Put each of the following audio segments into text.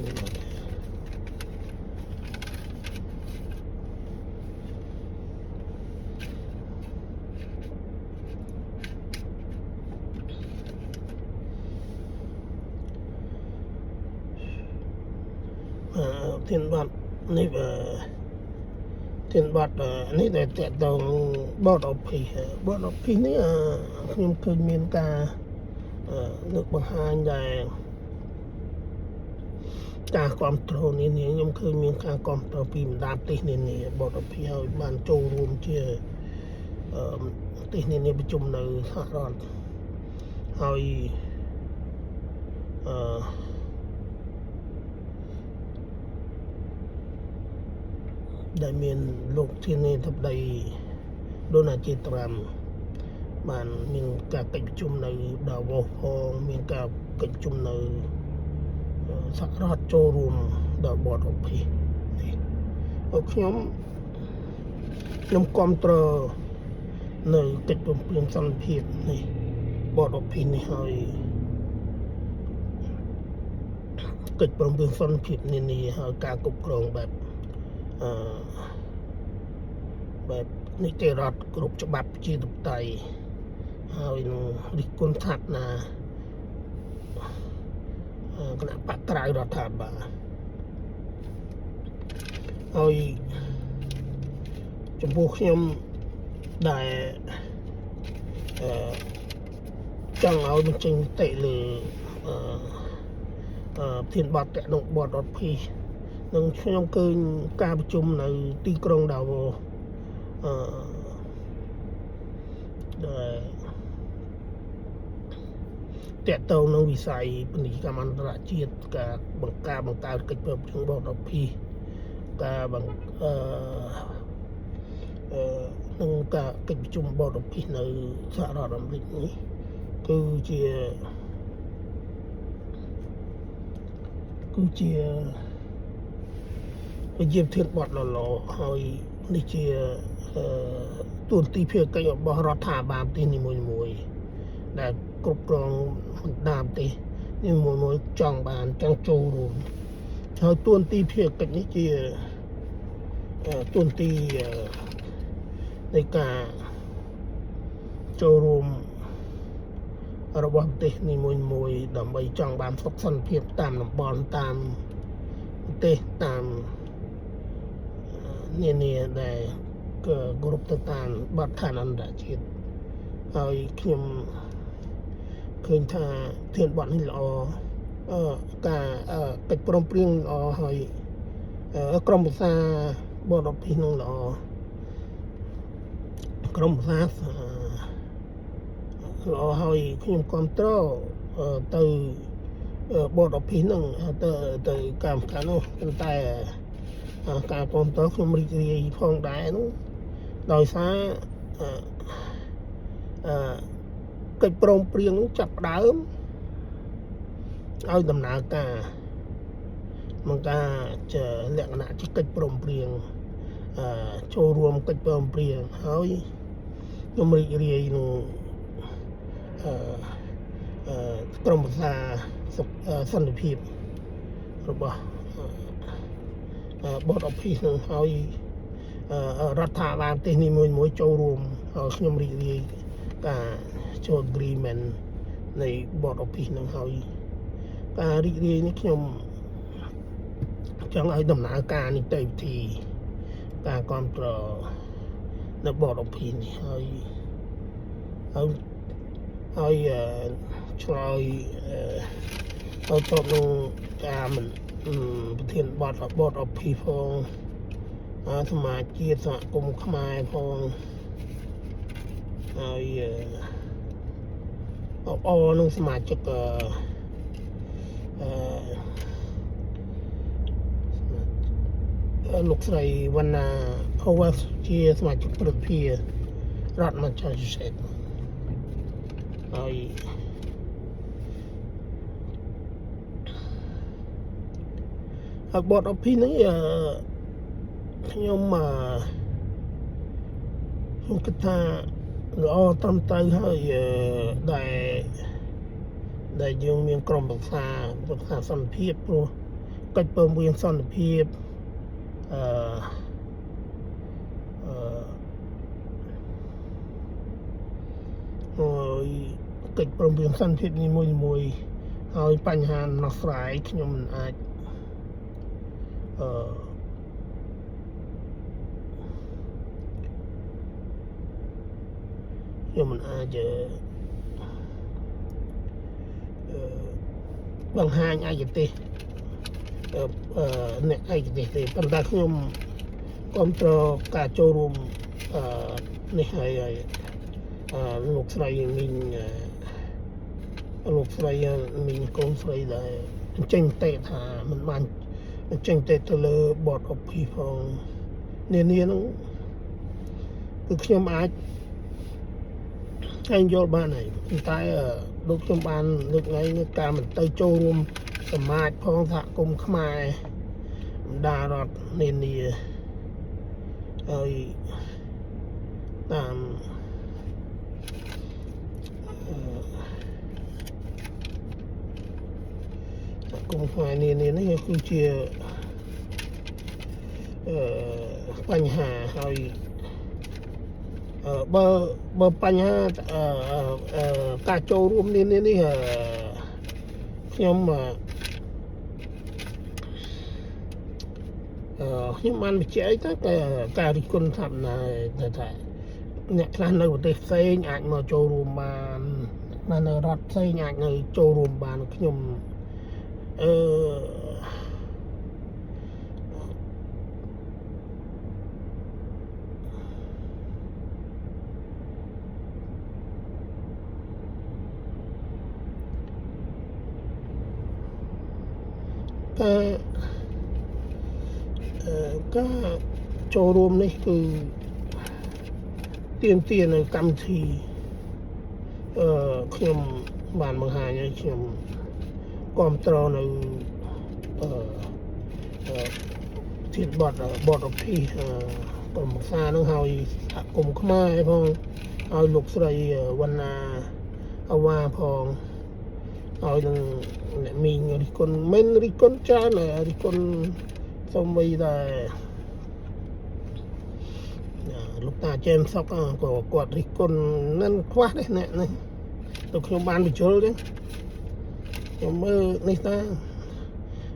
អឺធានបတ်នេះអឺធានបတ်នេះដែលតកតង Board of Peace Board of Peace នេះខ្ញុំឃើញមានការលើកបង្ហាញដែលការគ្រប់គ្រងនានាខ្ញុំឃើញមានការគ្រប់គ្រងពីបណ្ដាប្រទេសនានា Board of Peace ហើយបានចូលរួមជាប្រទេសនានាប្រជុំនៅសហរដ្ឋហើយអឺដែលមានលោកធានាធិបតីដូណាល់ជាត្រាំបានមានការកិច្ចប្រជុំនៅដាវ៉ូសផងមានការកិច្ចប្រជុំនៅសហរដ្ឋចូលរួមដល់ Board of Peace នេះហើយខ្ញុំខ្ញុំគ្រប់គ្រងនៅកិច្ចព្រមព្រៀងសន្តិភាពនេះ Board of Peace នេះហើយកិច្ចព្រមព្រៀងសន្តិភាពនានាហើយការគ្រប់គ្រងបែបអឺបែបនីតិរដ្ឋគ្រប់ច្បាប់ប្រជាធិបតេយ្យហើយនឹងរិះគន់ថាណាគណៈបកក្រៅរដ្ឋាភិបាលហើយចំពោះខ្ញុំដែលអឺចង់ឲ្យបញ្ចេញមតិលើអឺអឺធានបទតក្នុង Board of Peace នឹងខ្ញុំឃើញការប្រជុំនៅទីក្រុងដាវ៉ូអឺដែលតកតងនឹងវិស័យពាណិជ្ជកម្មអន្តរជាតិការបង្ការបង្កើតកិច្ចព្រមព្រៀង Board of Peace ការបង្អឺអឺនឹងការកិច្ចប្រជុំ Board of Peace នៅសហរដ្ឋអាមេរិកនេះគឺជាវិជាធានបទល្អៗហើយនេះជាអឺទួនាទីភារកិច្ចរបស់រដ្ឋាភិបាលប្រទេសនីមួយៗដែលគ្រប់គ្រងបណ្ដាប្រទេសនីមួយៗចង់បានចង់ចូលរួមហើយទួនាទីភារកិច្ចនេះជាទួនាទីនៃការចូលរួមរបស់ប្រទេសនីមួយៗដើម្បីចង់បានសុខសន្តិភាពតាមតំបន់តាមប្រទេសតាមនានាដែលគោរពទៅតាមបទដ្ឋានអន្តរជាតិហើយខ្ញុំឃើញថាធានបទនេះល្អអឺការកិច្ចព្រមព្រៀងល្អហើយក្រុមប្រឹក្សា Board of Peace នឹងល្អក្រុមប្រឹក្សាល្អហើយខ្ញុំគ្រប់គ្រងទៅ Board of Peace ហ្នឹងទៅទៅកម្មការនោះប៉ុន្តែការគ្រប់គ្រងខ្ញុំរីករាយផងដែរនោះដោយសារអឺកិច្ចព្រមព្រៀងនោះចាប់ផ្ដើមឲ្យដំណើរការមកការជាលក្ខណៈជាកិច្ចព្រមព្រៀងអឺចូលរួមកិច្ចព្រមព្រៀងហើយខ្ញុំរីករាយនឹងអឺអឺក្រុមប្រឹក្សាសុខសន្តិភាពរបស់ Board of Peace នឹងហើយរដ្ឋាភិបាលប្រទេសនីមួយៗចូលរួមហើយខ្ញុំរីករាយការចូល agreement នៃ Board of Peace នឹងហើយការរីករាយនេះខ្ញុំចង់ឲ្យដំណើរការនីតិវិធីការគ្រប់គ្រងនៅ Board of Peace នេះហើយហើយហើយឆ្លើយហើយតបនឹងការមិនប្រធានបទ Board of Peace ផងសមាជិកសហគមន៍ខ្មែរផងហើយអបអនឹងសមាជិកអឺលោកស្រីវណ្ណាហូវ៉ាជាសមាជិកព្រឹទ្ធសភារដ្ឋ Massachusetts ហើយហើយ Board of Peace នេះអឺខ្ញុំអឺខ្ញុំគិតថាល្អត្រឹមត្រូវហើយដែលដែលយើងមានក្រុមប្រឹក្សាប្រឹក្សាសន្តិភាពព្រោះ កិច្ចព្រមព្រៀងសន្តិភាពអឺអឺហើយកិច្ចព្រមព្រៀងសន្តិភាពនីមួយៗហើយបញ្ហាដោះស្រាយខ្ញុំមិនអាចអឺខ្ញុំមិនអាចអឺអឺបង្ហាញឯកទេសអឺអឺអ្នកឯកទេសទេប៉ុន្តែខ្ញុំគ្រប់គ្រងការចូលរួមអឺនេះហើយហើយអឺលោកស្រីមីងអឺលោកស្រីមីងកូនស្រីដែលបញ្ចេញមតិថាមិនបានបញ្ចេញមតិទៅលើ board of peace ផងនានាហ្នឹងគឺខ្ញុំអាចឯងយល់បានហើយប៉ុន្តែដូចខ្ញុំបានលើកឡើងនេះការមិនទៅចូលរួមសមាជផងសហគមន៍ខ្មែរបណ្ដារដ្ឋនានាហើយតាមអឺសហគមន៍ខ្មែរនានានេះគឺជាអឺបញ្ហាហើយអឺបើបើបញ្ហាអឺអឺការចូលរួមនានានេះអឺខ្ញុំអឺខ្ញុំបានបញ្ជាក់អីទៅតែការរិះគន់ថាណាថាអ្នកខ្លះនៅប្រទេសផ្សេងអាចមកចូលរួមបានអ្នកនៅរដ្ឋផ្សេងអាចនៅចូលរួមបានខ្ញុំអឺការអឺការចូលរួមនេះគឺទាមទារនៅកម្មវិធីអឺខ្ញុំបានបង្ហាញឲ្យខ្ញុំគ្រប់គ្រងនៅអឺអឺធានបត board of peace អឺក្រុមប្រឹក្សានឹងឲ្យសហគមន៍ខ្មែរផងឲ្យលោកស្រីវណ្ណាអាវ៉ាផងឲ្យនឹងអ្នកមីងរិះគន់មិនរិះគន់ច្រើនរិះគន់សូម្បីតែលោកតាចែមសុកក៏គាត់រិះគន់នឹងខ្វះទេអ្នកនេះទៅខ្ញុំបានបញ្ជុលទេខ្ញុំមើលនេះតា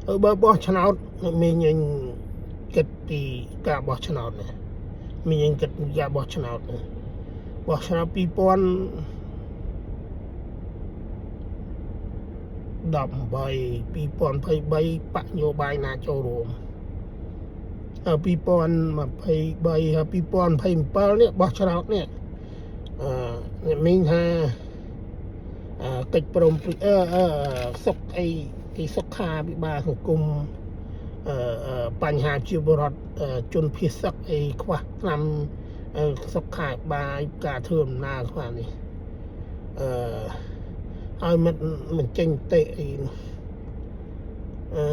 អឺបើបោះឆ្នោតមីងញគិតពីការបោះឆ្នោតនេះមីងគិតពីការបោះឆ្នោតនេះបោះឆ្នោត2018 2023បកនយោបាយណាចូលរួមហើយ2023ហើយ2027នេះបោះឆ្នោតនេះអឺអ្នកមីងថាអឺកិច្ចព្រមព្រៀងអឺអឺសុខអីគេសុខាភិបាលសង្គមអឺបញ្ហាជាបរដ្ឋជនភៀសសឹកអីខ្វះឆ្នាំសុខាភិបាលការធ្វើដំណើរខ្វះនេះអឺឲ្យមិនមិនចេញតិអីអឺ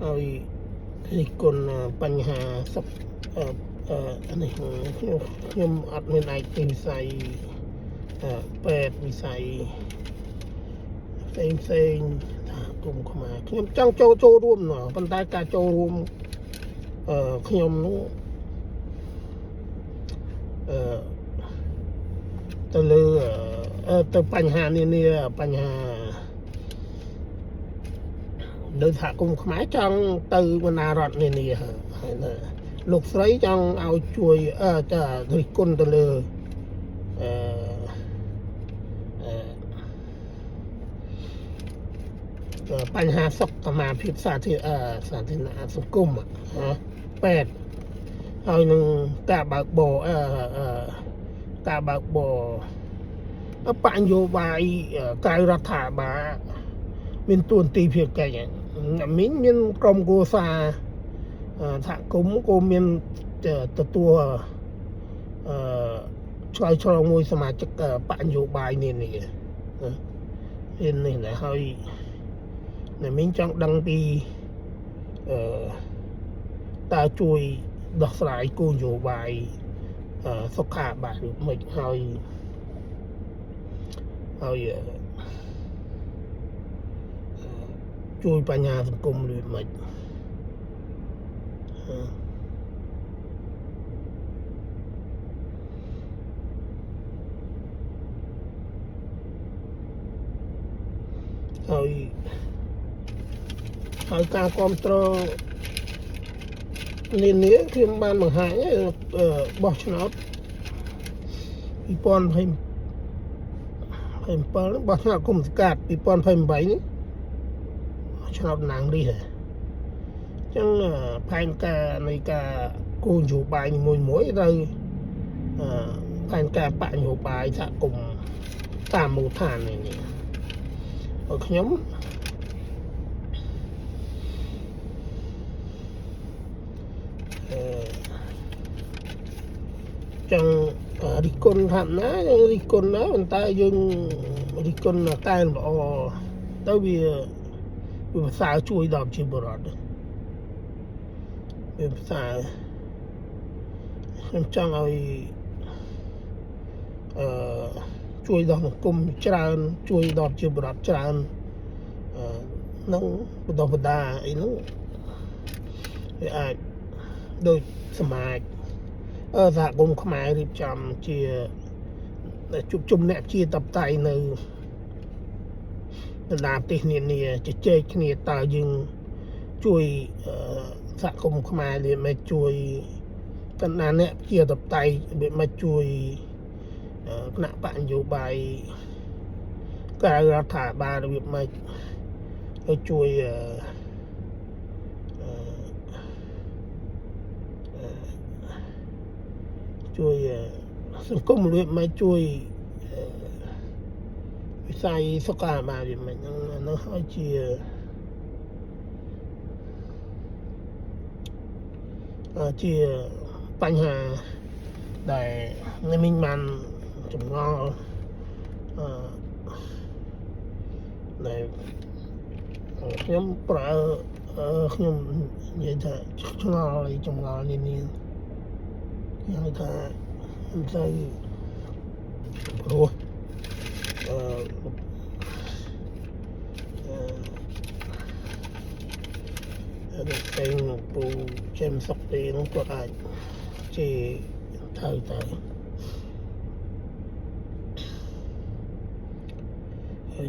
ឲ្យរិះគន់បញ្ហាសុខអឺអឺនេះខ្ញុំខ្ញុំអត់មានឯកទេសវិស័យពេទ្យវិស័យផ្សេងផ្សេងថាគុំខ្មែរខ្ញុំចង់ចូលចូលរួមប៉ុន្តែការចូលរួមអឺខ្ញុំនោះអឺទៅលើទៅបញ្ហានានាបញ្ហាដោយសហគមន៍ខ្មែរចង់ទៅបណ្ដារដ្ឋនានាហើយលោកស្រីចង់ឲ្យជួយអឺចារិះគន់ទៅលើអឺអឺបញ្ហាសុខភាពសាធារសាធារណៈសង្គមហ៎ពេទ្យហើយនឹងការបើកបរអឺការបើកបរបបញ្ញយោបាយក្រៅរដ្ឋាភិបាលមានទួនាទីភាពកិច្ចមានមានក្រុមគ្រួសារសហគមន៍ក៏មានទទួលអឺឆ្លើយឆ្លងមួយសមាជិកបកនយោបាយនានាមាននេះណាហើយអ្នកមីងចង់ដឹងពីអឺតើជួយដោះស្រាយគោលនយោបាយសុខាភិបាលឬមិនហើយហើយ ជួយបញ្ហាសង្គមឬមិនអឺហើយហើយការគ្រប់គ្រងនានាខ្ញុំបានបង្ហាញបោះឆ្នោត2027បោះឆ្នោតគុំសកាត់2028នេះឆ្នោតណាងនេះហ៎អញ្ចឹងផែនការនៃការគោលនយោបាយនីមួយៗត្រូវផែនការបកនយោបាយសហគមន៍តាមមូលដ្ឋាននេះនេះហើយខ្ញុំអឺចង់រិះគន់ថាណាយើងរិះគន់ណាប៉ុន្តែយើងរិះគន់តែល្អទៅវាវាភាសាជួយដល់ប្រជាពលរដ្ឋវាភាសាខ្ញុំចង់ឲ្យអឺជួយដល់សង្គមច្រើនជួយដល់ប្រជាពលរដ្ឋច្រើនអឺនឹងបណ្ដុះបណ្ដាអីហ្នឹងវាអាចដូចសមាជអឺសហគមន៍ខ្មែររៀបចំជាជួបជុំអ្នកជាតបតៃនៅបណ្ដាប្រទេសនានាជជែកគ្នាតើយើងជួយសហគមន៍ខ្មែរវាមិនជួយកណ្ដាលអ្នកជាតបតៃវាមិនជួយគណៈបកនយោបាយក្រៅរដ្ឋាភិបាលរបៀបម៉េចឲ្យជួយអឺអឺជួយសង្គមរបៀបម៉េចជួយវិស័យសុខាភិបាលរបៀបម៉េចហ្នឹងហ្នឹងហើយជាជាបញ្ហាដែលមីងបានចម្ងល់អឺដែលខ្ញុំប្រើខ្ញុំនិយាយថាឆ្ងល់អីចម្ងល់នេះនេះគេហៅថាមិនសូវព្រោះអឺអឺដូចពេងពូជេមសុកទីនោះគាត់អាចជាត្រូវទៅហើយ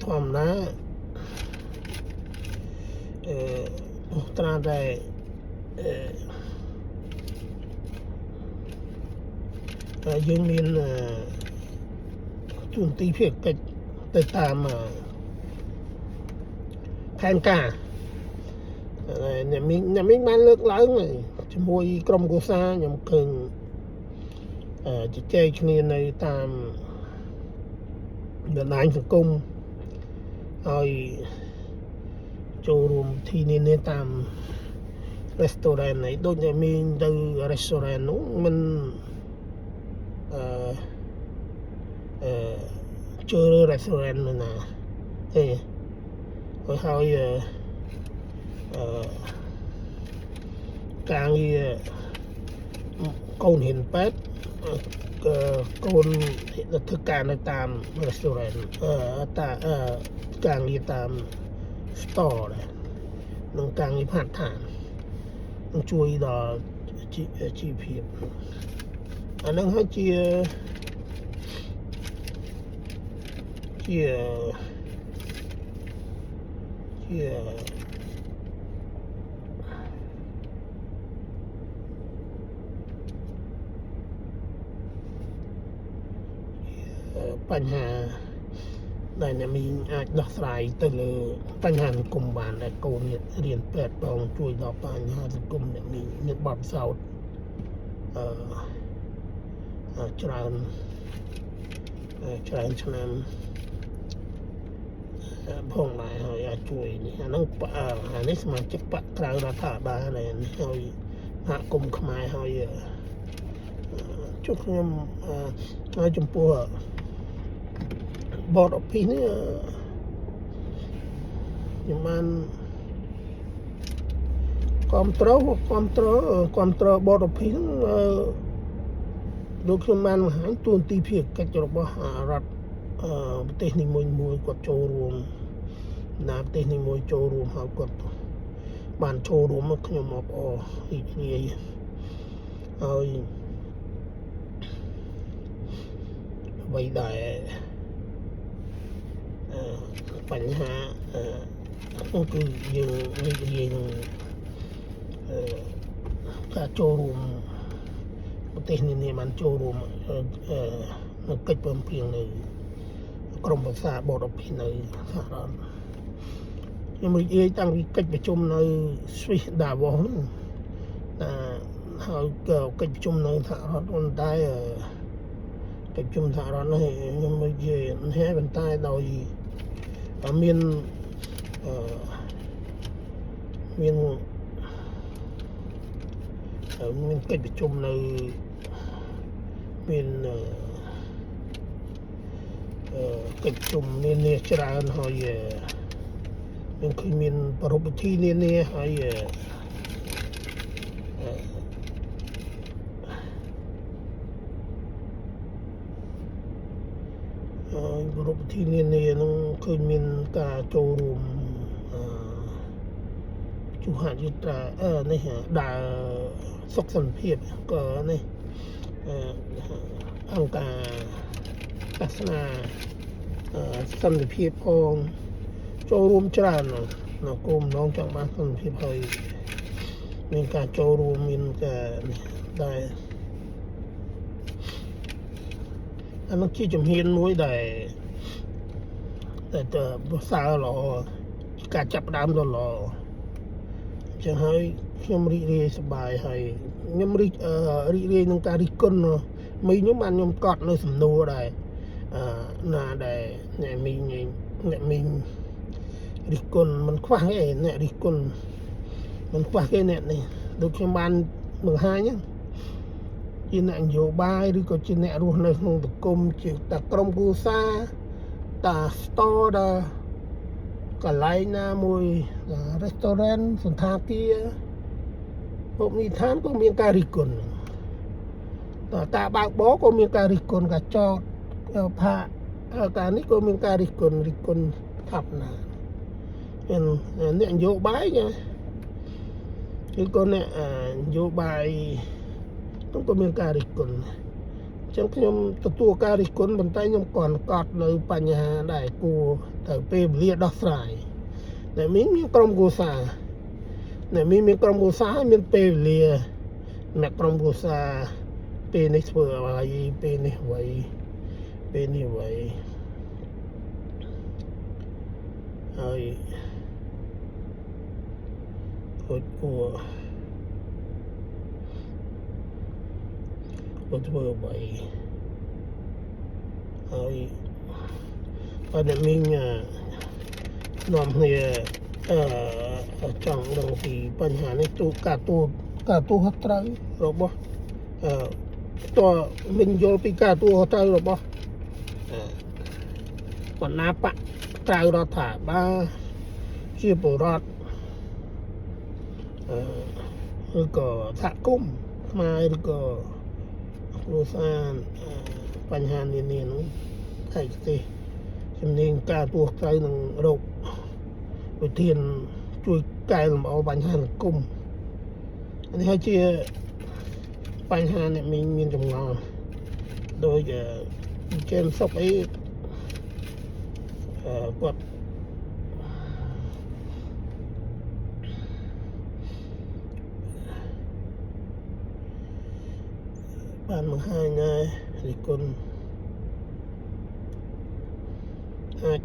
ធម្មតាអឺត្រាតែអឺយើងមានជួនទីភាគកិច្ចទៅតាមផែនការអ្នកមីងអ្នកមីងបានលើកឡើងជាមួយក្រុមគូសាខ្ញុំឃើញជជែកគ្នានៅតាមបណ្ដាញសង្គមហើយចូលរួមពិធីនានាតាម restaurant នេះដូចអ្នកមីងទៅ restaurant នោះមិនអឺអឺចូល restaurant នោះណាទេហើយហើយអឺការងារកូនហ៊ានពេទ្យកូនធ្វើការនៅតាម restaurant អឺតាអឺការងារតាម store ដែរនឹងការងារ part time នឹងជួយដល់ជីវភាពអានឹងហើយជាជាជាបញ្ហាដែលអ្នកមីងអាចដោះស្រាយទៅលើបញ្ហាសង្គមបានដែលកូនរៀនពេទ្យបងជួយដល់បញ្ហាសង្គមអ្នកមីងមានបទពិសោធន៍អឺច្រើនច្រើនឆ្នាំផងដែរហើយអាចជួយនេះអាហ្នឹងអានេះសមាជិកបកក្រៅរដ្ឋាភិបាលដែរនេះហើយសហគមន៍ខ្មែរហើយចុះខ្ញុំហើយចំពោះ board office នេះខ្ញុំបានគ្រប់ត្រូលគ្រប់ត្រូលគ្រប់ត្រូល board office ហ្នឹងដូចខ្ញុំបានបង្ហាញទួនាទីភារកិច្ចរបស់រដ្ឋប្រទេសនីមួយៗគាត់ចូលរួម ណាប្រទេសនេះមួយចូលរួមហើយគាត់បានចូលរួមមកខ្ញុំអបអររីករាយហើយអ្វីដែលបញ្ហានោះគឺយើងរីករាយនឹងការចូលរួមប្រទេសនានាបានចូលរួមនៅកិច្ចព្រមព្រៀងនៅក្រុមប្រឹក្សា Board of Peace នៅសហរដ្ឋខ្ញុំរីករាយតាំងពីកិច្ចប្រជុំនៅ Swiss Davos ហ្នឹងណាហើយក៏កិច្ចប្រជុំនៅសហរដ្ឋប៉ុន្តែកិច្ចប្រជុំសហរដ្ឋនេះខ្ញុំរីករាយនេះប៉ុន្តែដោយមានអឺមានមានកិច្ចប្រជុំនៅមានកិច្ចប្រជុំនានាច្រើនហើយមានឃើញមានប្រពៃពិធីនានាហើយអឺហើយប្រពៃពិធីនានានឹងឃើញមានការចូលរួមអឺជុហយុត្រាអឺនេះដើរសុខសន្តិភាពក៏នេះអឺអង្គការសាសនាសន្តិភាពផងចូលរួមច្រើននៅគោលបំណងចង់បានសន្តិភាពហើយមានការចូលរួមមានការនេះដែលអានោះជាជំហានមួយដែលតែតប្រសើរល្អការចាប់ផ្ដើមដ៏ល្អអញ្ចឹងហើយខ្ញុំរីករាយសប្បាយហើយខ្ញុំរីករីករាយនឹងការរិះគន់មីខ្ញុំបានខ្ញុំកត់នៅសំណួរដែរអឺណាដែលអ្នកមីងអ្នកមីងរិះគន់មិនខ្វះទេអ្នករិះគន់មិនខ្វះទេអ្នកនេះដូចខ្ញុំបានបង្ហាញហ្នឹងជាអ្នកនយោបាយឬក៏ជាអ្នករស់នៅក្នុងសង្គមជាតាក្រុមគ្រួសារតា store ដល់កន្លែងណាមួយ restaurant សន្តាគារភោជនីយដ្ឋានក៏មានការរិះគន់តតាបើកបរក៏មានការរិះគន់ការចតផាកការនេះក៏មានការរិះគន់រិះគន់ស្ថាបនាមានអ្នកនយោបាយណាឬក៏អ្នកនយោបាយនោះក៏មានការរិះគន់អញ្ចឹងខ្ញុំទទួលការរិះគន់ប៉ុន្តែខ្ញុំក៏កត់នៅបញ្ហាដែលគួរត្រូវពេលវេលាដោះស្រាយអ្នកមានមានក្រុមគ្រួសារអ្នកមានមានក្រុមគ្រួសារហើយមានពេលវេលាអ្នកក្រុមគ្រួសារពេលនេះធ្វើអ្វីពេលនេះអ្វីពេលនេះអ្វីហើយគួរគួរគួរធ្វើអ្វីហើយបើអ្នកមីងនាំគ្នាអឺចង់ដឹងពីបញ្ហានេះទូការទូការទូហត់ត្រូវរបស់អឺតើមិនយល់ពីការទូហត់ត្រូវរបស់អឺបណ្ណាបកក្រៅរដ្ឋាភិបាលជាពលរដ្ឋអឺឬក៏សហគមន៍ខ្មែរឬក៏គ្រួសារបញ្ហានានានោះឯកទេសជំនាញការទួត្រូវនឹងរោគវិធានជួយកែលម្អបញ្ហាសង្គមនេះហើយជាបញ្ហាអ្នកមានមានចម្ងល់ដោយជេមសុកអីគាត់បានបង្ហាញដែររិះគន់អាច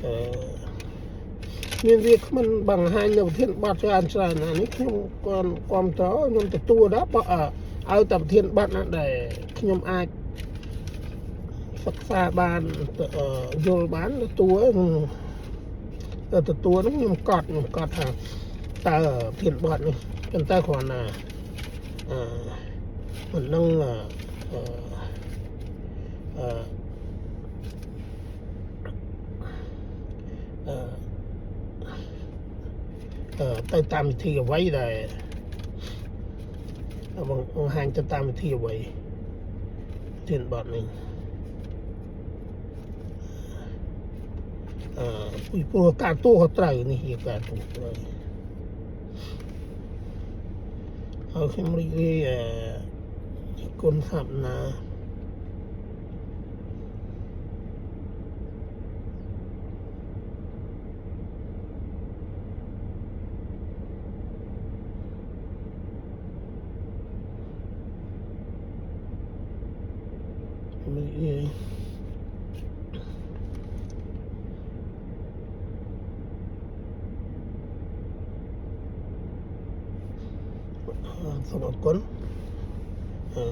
អឺមានវាគ្មិនបង្ហាញនៅប្រធានបទច្រើនច្រើនណានេះខ្ញុំគាត់គ្រប់តខ្ញុំទទួលដែរបើឲ្យតែប្រធានបទណាដែលខ្ញុំអាចសិក្សាបានយល់បានទទួលទទួលនោះខ្ញុំកត់ខ្ញុំកត់ថាតើប្រធានបទនេះប៉ុន្តែគ្រាន់ណាអឺមិននឹងអឺអឺអឺទៅតាមវិធីអ្វីដែលបង្ហាញទៅតាមវិធីអ្វីធានបទនេះ អឺពីព្រោះការទូក៏ត្រូវនេះជាការទូត្រូវហើយខ្ញុំរីករាយអឺគុណស្ថាបនា ខ្ញុំរីករាយសូមអរគុណអឺ